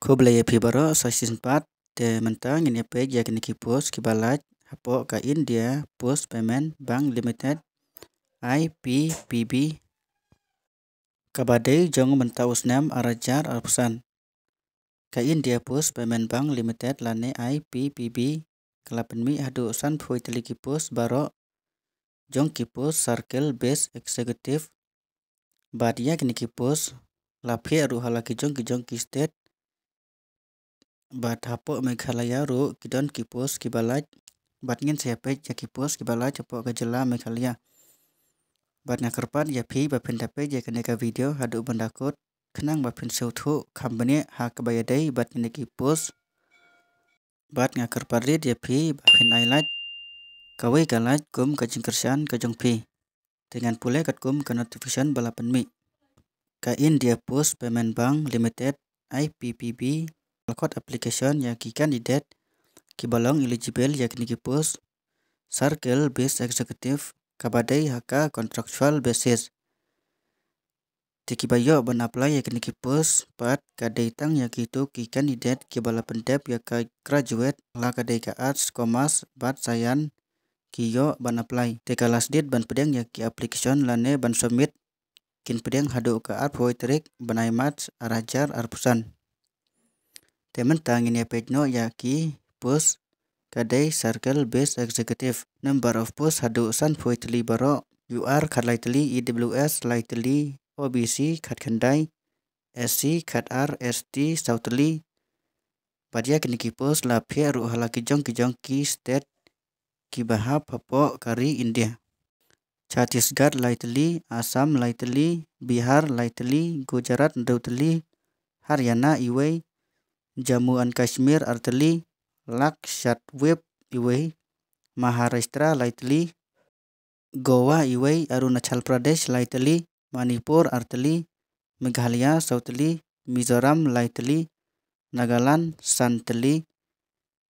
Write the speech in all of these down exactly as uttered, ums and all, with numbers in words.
Khublei ïa phi baroh sa shisien pat. Te mynta ngin ïa peit ïa kine ki post kiba lait hapoh ka India Post Payment Bank Limited, I P P B, kaba dei jong mynta u snem ar hajar arphew san. Ka India Post Payment Bank Limited lane I P P B ka la pynmih haduh sanphew tylli ki post baroh jong ki post Circle Based Executive. Bad ïa kine ki post la phiah ruh ha la ki jong ki jong ki state. Bad hapoh Meghalaya ruh ki don ki post kiba lait. Bad ngin sa ïa peit ïa ki post kiba lait hapoh ka jylla Meghalaya. Bad nga kyrpad ïa phi ba phin da peit ïa kane ka video haduh ban da kut, khnang ba phin sngewthuh kham bniah ha kaba ïadei bad kine ki post. Bad nga kyrpad rit ïa phi ba phin ai like kawei ka like kum ka jingkyrshan ka jong phi. Te ngan pule katkum ka notification ba la pynmih. Ka India Post Payment Bank Limited, I P P B, la khot application ïa ki candidate kiba long eligible ïa kine ki post Circle Based Executive kaba dei ha ka contractual basis. Te kiba ïoh ban apply ïa kine ki post pat ka dei tang ïa kito ki candidate kiba la pyndep ïa ka graduate, la ka dei ka arts, commerce bad science ki ïoh ban apply. Te ka last date ban pdiang ïa ki application lane ban submit kin pdiang haduh ka arphew tarik bnai March ar hajar arphew san. Te mynta ngin ïa peit noh ïa ki post. Ka dei Circle Based Executive. Number of post haduh sanphew tylli baroh. U R khatlai tylli, E W S lai tylli, O B C khatkhyndai, S C khatar, S T saw tylli. Bad ïa kine ki post la phiah ruh ha la ki jong ki jong ki state kiba hap hapoh ka ri India. Chhattisgarh lai tylli, Assam lai tylli, Bihar lai tylli, Gujarat hynriew tylli, Haryana iwei, Jammu and Kashmir ar tylli, Lakshadweep iwei, Maharashtra lai tylli, Goa iwei, Arunachal Pradesh lai tylli, Manipur ar tylli, Meghalaya saw tylli, Mizoram lai tylli, Nagaland san tylli,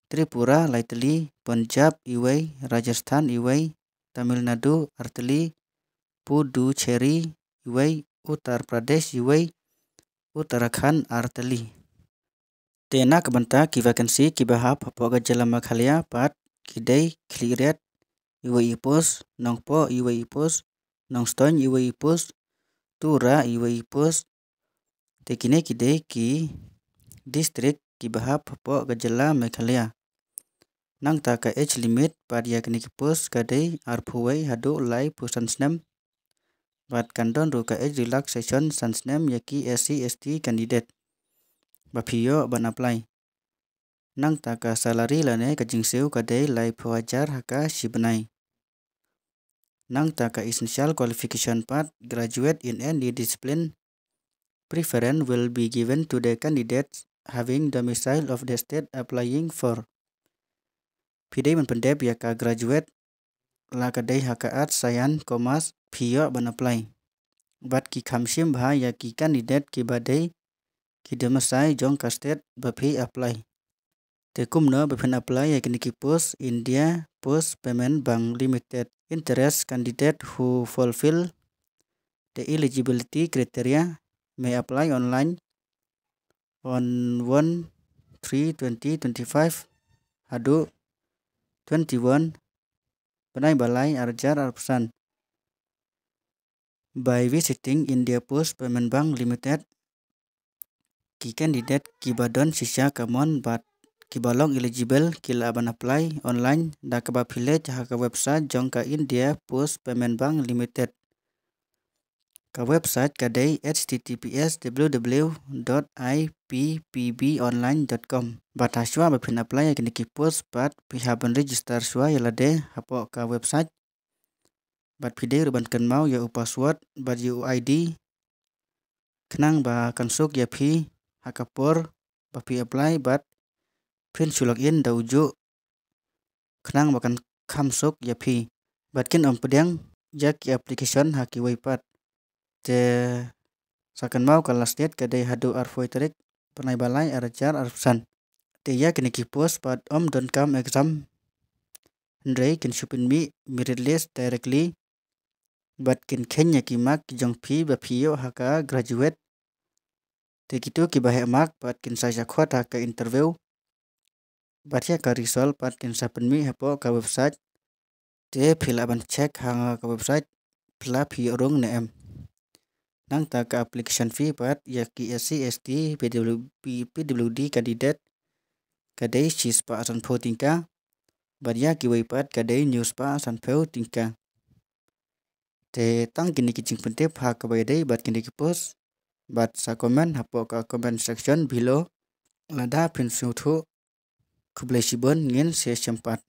Tripura lai tylli, Punjab iwei, Rajasthan iwei, Tamil Nadu ar tylli, Puducherry iwei, Uttar Pradesh iwei, Uttarakhand ar tylli. Te na ka bynta ki vacancy kiba hap hapoh ka jylla Meghalaya pat ki dei Khliehriat iwei i post, Nongpoh iwei i post, Nongstoiñ iwei i post, Tura iwei i post. Te kine ki dei ki district kiba hap hapoh ka jylla Meghalaya. Nangta ka age limit pat ïa kine ki post ka dei arphew wei haduh laiphew san snem. Bad kan don ruh ka age relaxation san snem ïa ki S C S T candidate ba phi ïoh ban apply. Nangta ka salary lane ka jingsiew ka dei laiphew hajar ha ka shi bnai. Nangta ka essential qualification pat, graduate in any discipline. Preference will be given to the candidates having domicile of the state applying for. Phi dei ban pyndep ïa ka graduate, la ka dei ha ka arts, science, commerce, phi ïoh ban apply. Bad ki kham shim bha ïa ki candidate kiba dei ki domicile jong ka state ba phi apply. Te kumno ba phin apply ïa kine ki post? India Post Payment Bank Limited. Interest candidate who fulfill the eligibility criteria may apply online on one three twenty twenty-five haduh twenty-one bnai ba lai ar hajar arphew san by visiting India Post Payment Bank Limited. Ki candidate kiba don shisha ka mon bad kiba long eligible ki lah ban apply online da kaba phi leit ha ka website jong ka India Post Payment Bank Limited. Ka website ka dei H T T P S W W dot I P P B online dot com. Bad ha shuwa ba phin apply ïa kine ki post pat phi hap ban register shuwa ïa lade hapoh ka website. Bad phi dei ruh ban kynmaw ïa u password bad ïa u I D, khnang ba kan suk ïa phi ha ka por ba phi apply bad phin shu log in da u juh, khnang ba kan kham suk ïa phi. Bad kin ym pdiang ïa ki application ha kiwei pat. Te sa kynmaw ka last date ka dei haduh arphew tarik bnai ba lai ar hajar arphew san. Te ïa kine ki post pat ym donkam exam, hynrei kin shu pynmih merit list directly bad kin kheiñ ïa ki mark ki jong phi ba phi ïoh ha ka graduate. Ïa kito kiba heh mark pat kin sa shah khot ha ka interview. Bad ïa ka result pat kin sa pynmih hapoh ka website. Te phi lah ban check ha ka website phi lah phi ïoh rung ne em. Nangta ka application fee pat ïa ki S C, S T, P W, P W D candidate ka dei shispah sanphew tyngka. Bad ïa kiwei pat ka dei hynñiewspah sanphew tyngka. Te tang kine ki jingpyntip ha kaba ïadei bad kine ki post. Bad sa comment hapoh ka comment section below lada phin sngewthuh. Khublei shibun, ngin sa ïashem pat.